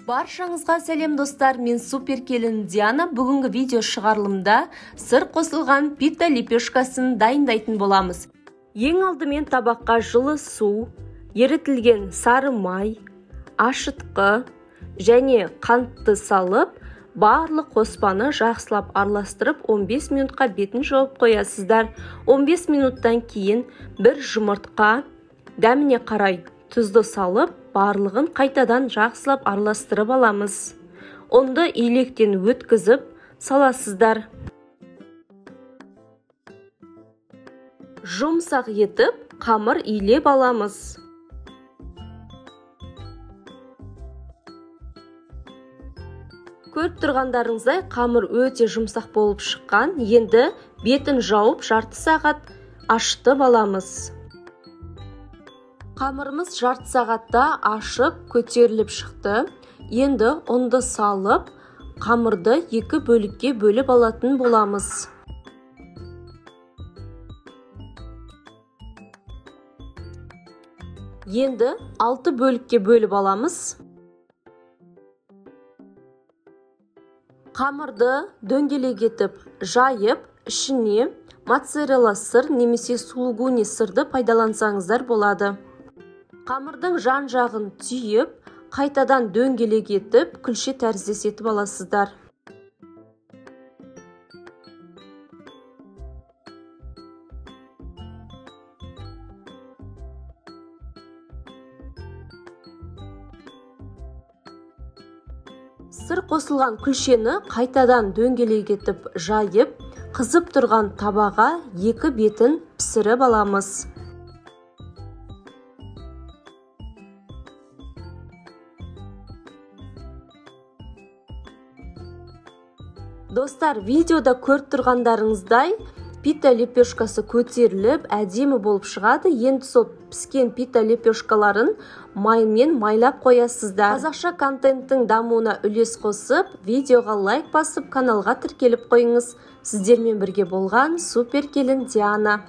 Баршаңызға сәлем достар, мен супер келін Диана. Бүгінгі видео шығарылымда сыр қосылған пита лепешкасын дайындайтын боламыз. Ең алдымен табаққа жылы су, ерітілген сары май, ашытқы және қантты салып, барлық қоспаны жақсылап араластырып 15 минутқа бетін жауып қоясыздар. 15 минуттан кейін бір жұмыртқа, дәміне қарай тұзды салып, барлығын қайтадан жақсылап араластырып аламыз. Ұнды електен өткізіп саласыздар. Жұмсақ етіп қамыр илеп аламыз. Көріп тұрғандарыңыздай қамыр өте жұмсақ болып шыққан. Енді бетін жауып жарты сағат ашытып аламыз. Қамырымыз жарты сағатта ашып көтеріліп шықты. Енді ұнды салып, қамырды екі бөлікке бөліп алатын боламыз. Енді 6 бөлікке бөліп аламыз. Қамырды дөңгелек етіп жайып, ішіне моцарелла сыр немесе сулугуни сырды пайдалансаңыздар болады. Қамырдың жан-жағын түйіп, қайтадан дөңгелек етіп, күлше тәріздес етіп аласыздар. Сыр қосылған күлшені қайтадан дөңгелек етіп жайып, қызып тұрған табаға екі бетін пісіріп аламыз. Достар, видеода көріп тұрғандарыңыздай, пита лепешкасы көтеріліп, әдемі болып шығады. Енді сол піскен пита лепешкаларын маймен майлап қоясыздар. Қазақша контенттің дамуына үлес қосып, видеоға лайк басып, каналға тіркеліп қойыңыз. Сіздермен бірге болған супер келін Диана.